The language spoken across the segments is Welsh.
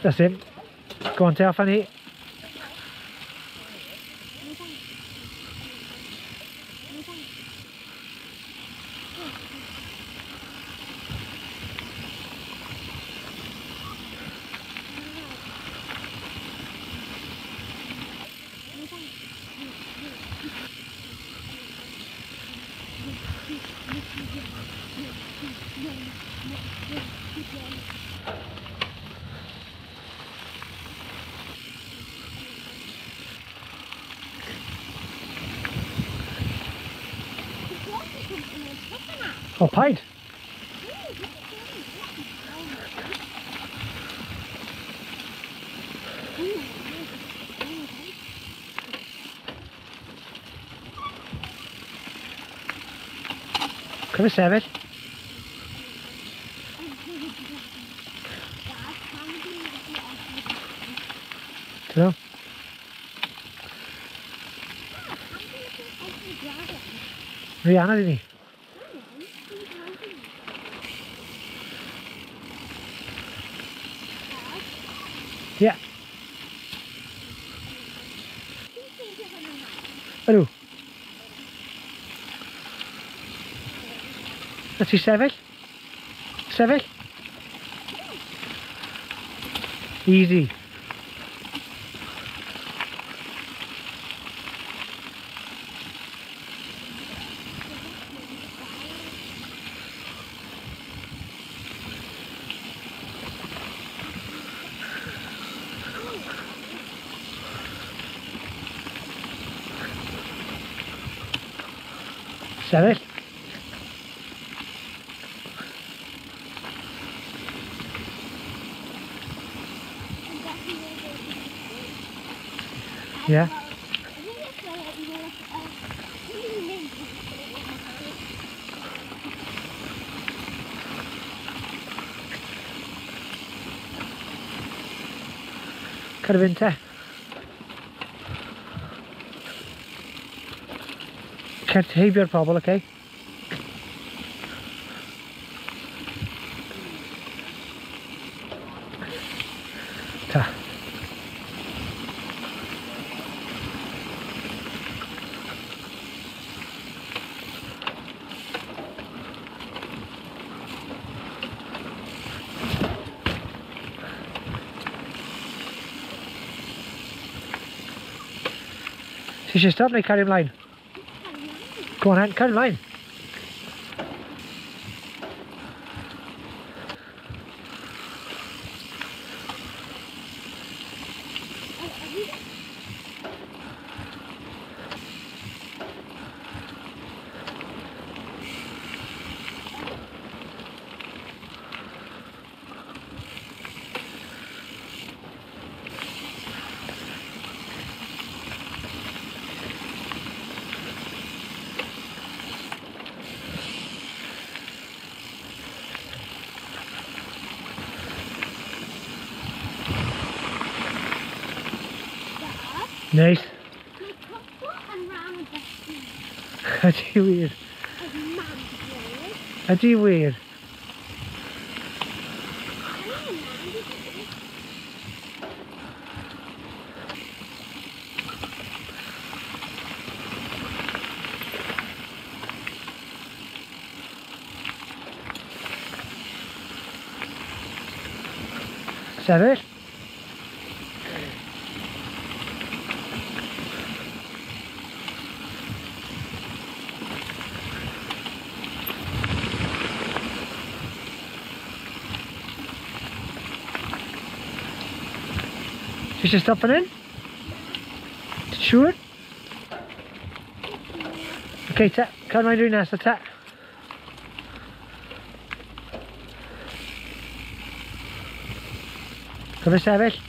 That's it. Go on te, off â ni. O, paid. Cofio sefyll. Ti'n iawn? Rihanna di ni. Ie. Ydw. Na ti sefyll? Sefyll? Easy. Sefyll. Yeah. Cer fynd te. Cer heibio'r pobl, oce? Okay? Ta. Ti eisiau stop neu cario ymlaen? Go on then, cario ymlaen. Nice. Ydy wir. Ydy wir. Sefyll. Ti eisiau stop fan hyn? Ti'n siŵr? Ok, te, cael mae'n rhywun nesaf, te. Cofio sefyll.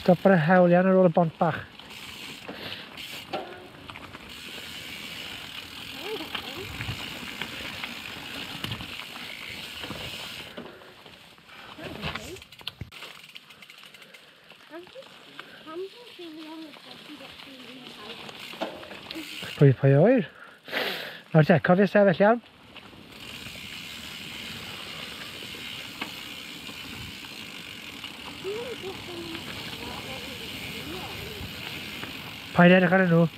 Stop ar y hewlian ar ôl y bont bach. Pwy oer. Nawr te, cofio sefyll, iawn? Paid edrych arnyn nhw.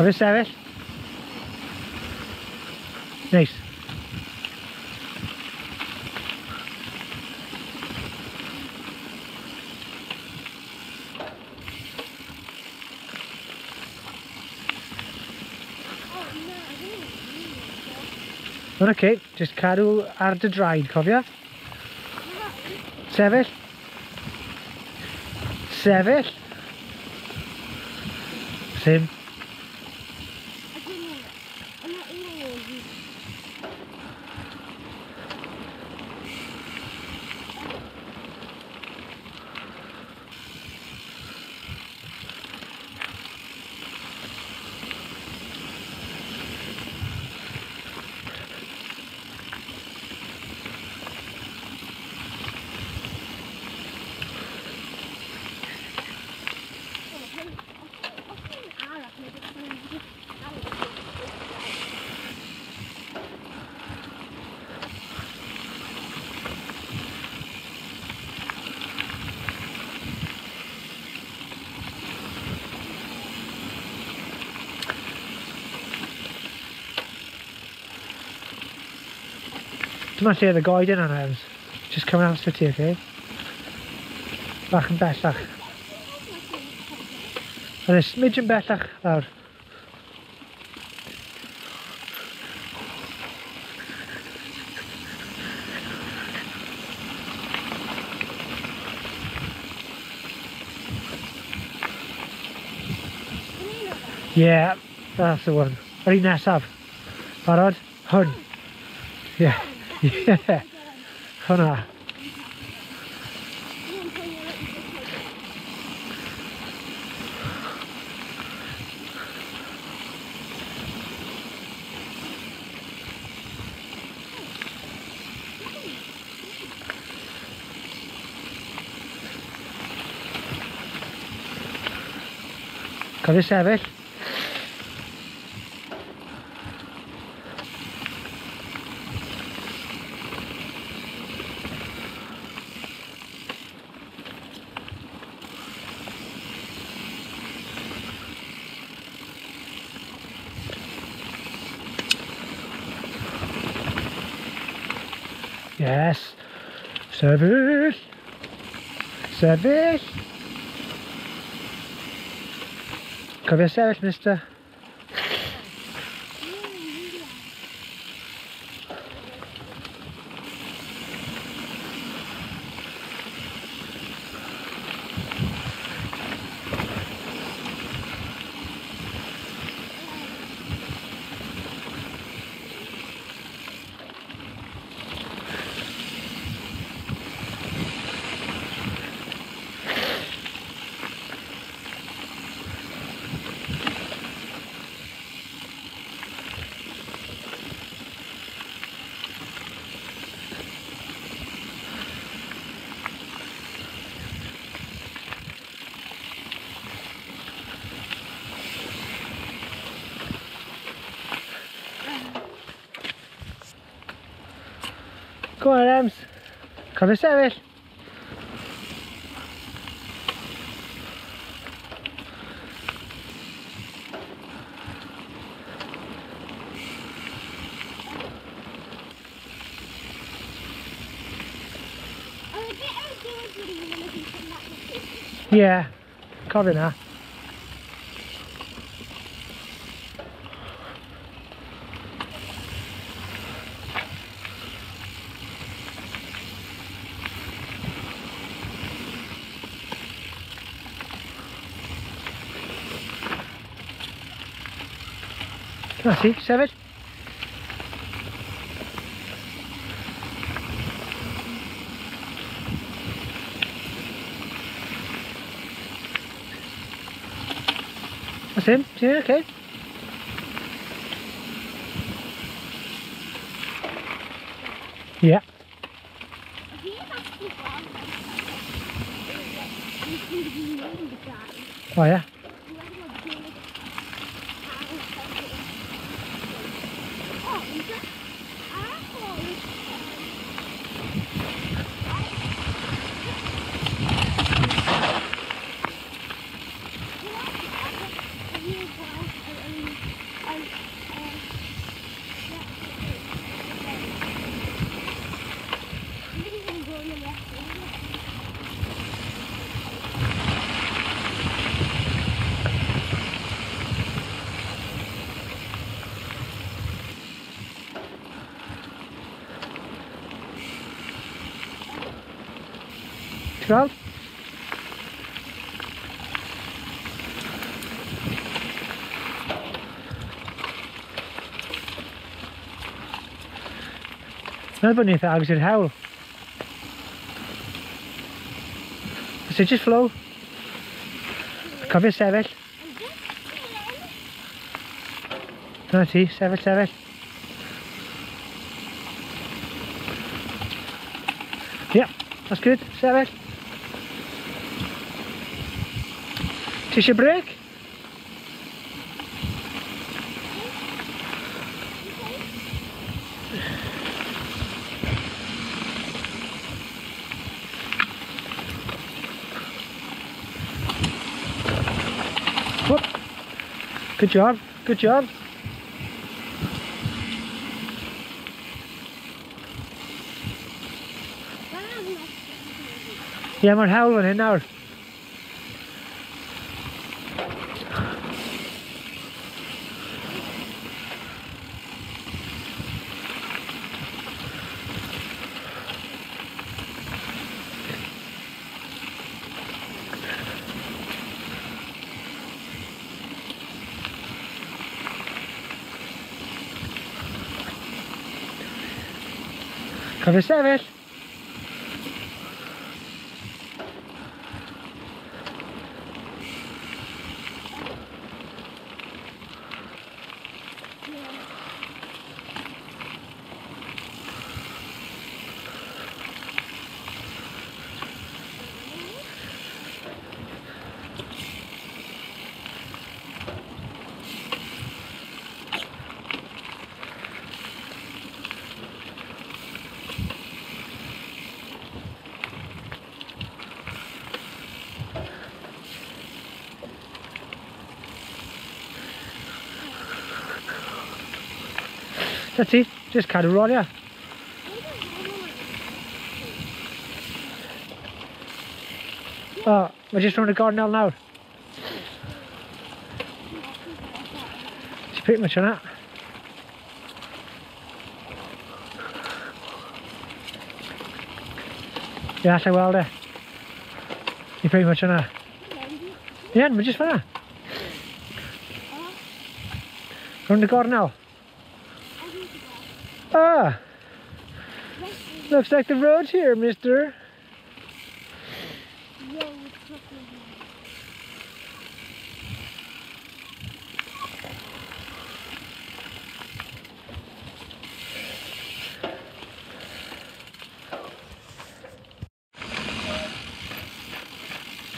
Cofio sefyll. Neis. Mae'n oce, just cadw ar dy draed, cofio? Sefyll. Sefyll. Sim. Dyma lle oedd y goeden yna, Ems. Just come and answer ti, okay? Bach yn bellach. Oedd e smidge yn bellach lawr. Yeah, that's the one. Yr un nesaf. Barod? Hwn. Yeah. Yeah. Hwnna. Cofio sefyll. Yes. Sefyll. Sefyll. Cofio sefyll, mister. Go on, Ems. Cofio sefyll. Yeah, cofio na. Dyna ti, sefyll. That's him, ti'n okay? Yeah. Oh yeah. Ti'n gweld? Meddwl bod ni'n eitha agos i'r hewl. So just flow. Cofio sefyll. Dyna ti, sefyll, sefyll. Yeah, that's good, sefyll. Ti eisiau break? Whoop. Good job, good job. Ie, yeah, mae'r hewl fan hyn nawr. Cofio sefyll. That's it, just cadw rolio. Oh, mae jyst rownd y gornel nawr. It's pretty much on that. Yeah, allai weld e. You're pretty much on that. Yeah, mae jyst fan'na. Rownd y gornel. Ah, looks like the road's here, mister.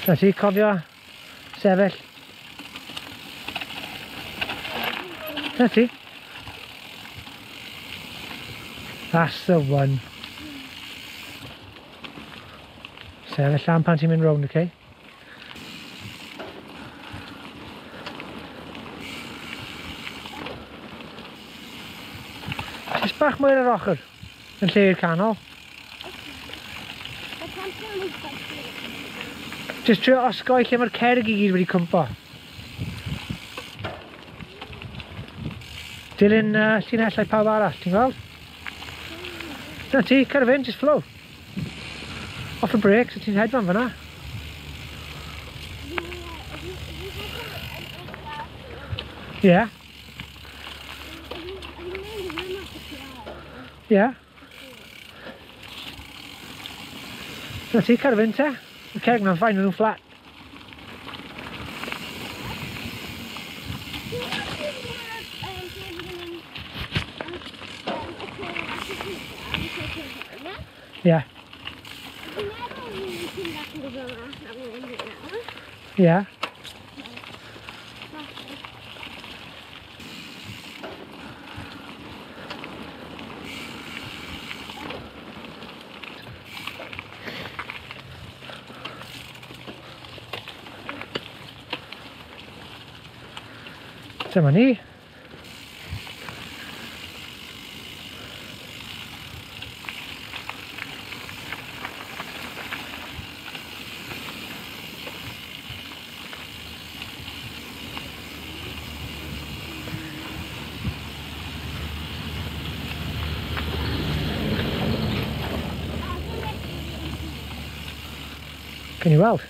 That's it, cofio, sefyll. That's it. That's the one. Sefyll lan pan ti'n mynd rownd, okay? Just bach mwy ar yr ochr, yn lle i'r canol. Just trio osgoi lle mae'r cerrig i gyd wedi cwmpo. Dilyn llinellau pawb arall, ti'n gweld? Dyna ti, cer fynd, just flow. Off the brakes, so ti'n hedfan fan'na. Yeah. Yeah. Dyna ti, cer fynd te. Y ceg na'n ffain, nhw'n fflat. Yeah. Yeah. Dyma ni. Can you weld?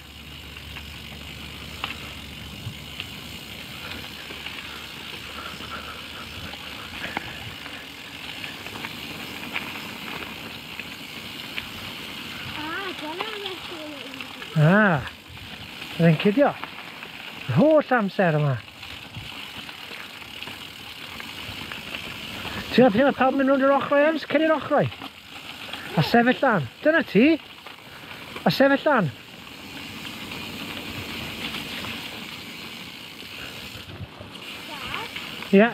Ah, byddai'n cuddio. Yr holl amser yma. Ti'n meddwl mae pawb yn mynd rownd yr ochrau, Ems? Cyn i'r ochrau. A sefyll lan. Dyna ti. A sefyll lan. Ie. Yeah.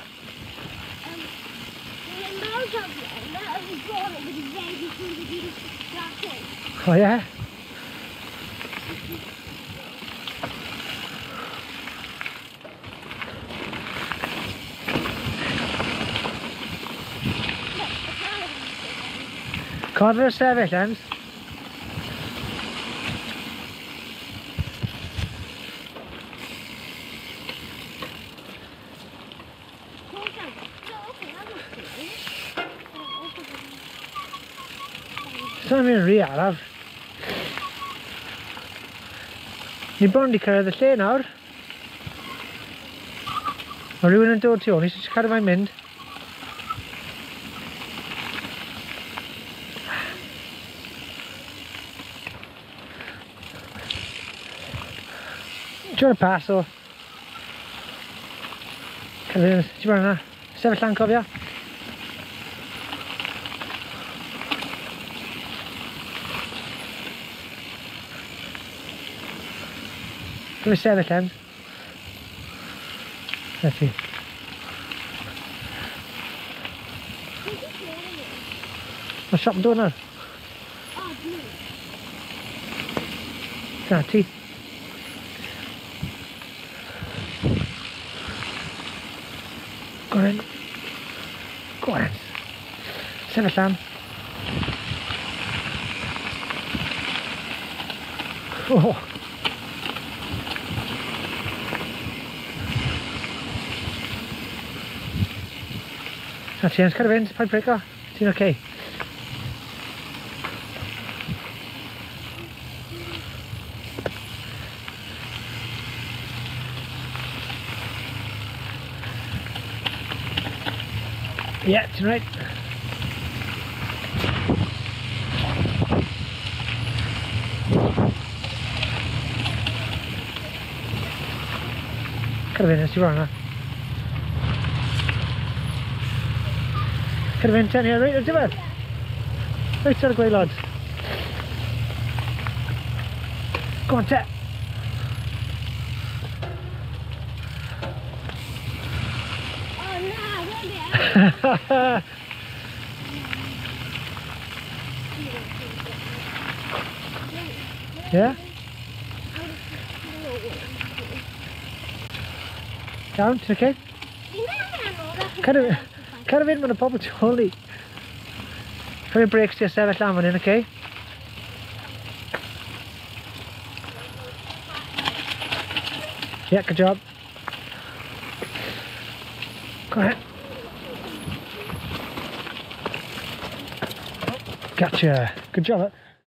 O ie? Cofio'r sefyll, Ems. Sa'n mynd rhy araf. Ni bron di cyrraedd y lle nawr. Mae rhywun yn dod tu ôl ni, so jyst cadw fe'n mynd. Do you want a parcel? Ti'n bod yna? Sefyll lan, cofio? Dwi'n sefyll, Em. Na ti. Mae siop yn dod nawr. Na ti. Go on. Go on. Sefyll lan. Oh. Na ti, Ems, cadw fynd, paid breco. Ti'n oce. Yeah, ti'n right. Cadw fynd, nes i rhan yna. Cadw fynd, ten here, reit o'r diwedd. Reit ar y gwaelod. Go on, te. Oh na, really? Yeah? Iawn, ti'n oce? Cadw fynd, mae'n y pobl tu ôl ni. Cymryd breaks ti a sefyll lan fan hyn, oce? Yeah, good job. Go ahead. Gotcha. Good job.